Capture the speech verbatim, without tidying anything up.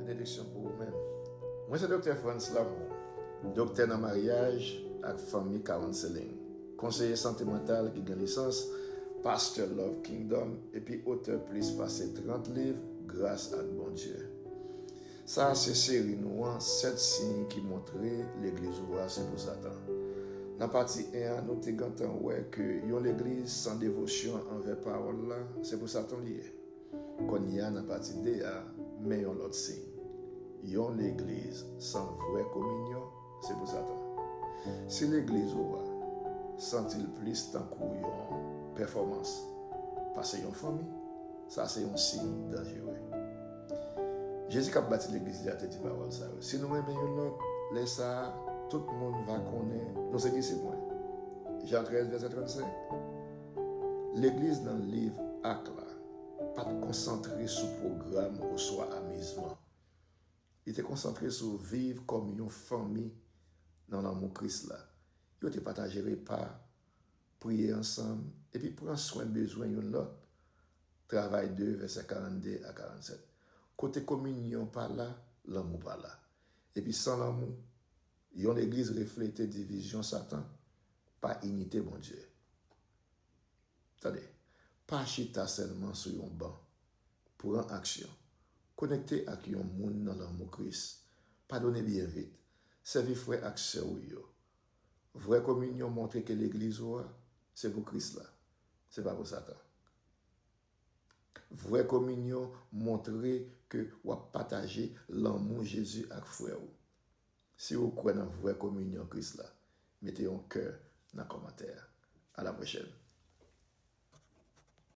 Benediksyon pou ou menm. Mwen se Doktè Frantz Lamour, doktè nan maryaj ak fanmi counseling, konseye sante mantal ki gen lisans Pastor Love Kingdom epi otè plis pase trant liv Gras ak Bondye. Sa a se seri nou an, sèt siy ki montre legliz ou a se pou Satan. Nan pati en an, nou te gentan wè ke yon legliz san devosyon anvè pawòl la, se pou Satan li ye. Kounye a, nan pati de a, men yon lòt siy. Yon legliz san vrè kominyon, se pou Satan. Si legliz ou a santi l plis tankou yon pèfòmans pase yon fanmi, sa se yon siy danjere. Jezi k ap bati legliz li a te di pawòl sa yo: "Si nou renmen youn lòt, lè sa a, tout moun va konnen nou se disip mwen." Jan trèz, vèsè trannsenk. Legliz nan liv Ak la pa t konsantre sou pwogram oswa amizman. Li te konsantre sou viv kòm yon fanmi nan lanmou Kris la. Yo te pataje repa, priye ansanm, epi pran swen bezwen youn lòt. Travay de, vèsè karannde a karannsèt. Kote kominyon pa la, lanmou pa la. Epi san lanmou, yon legliz reflete divizyon Satan, pa inite Bondye. Tande, pa chita sèlman sou yon ban. Pran aksyon. Konekte ak yon moun nan lanmou Kris. Padone byen vit. Sèvi frè ak sè w yo. Vrè kominyon montre ke legliz ou a se pou Kris la, se pa pou Satan. Vrè kominyon montre ke w ap pataje lanmou Jezi ak frè w. Si w kwè nan vrè kominyon Kris la, mete yon kè nan kòmantè a. A la pwochèn.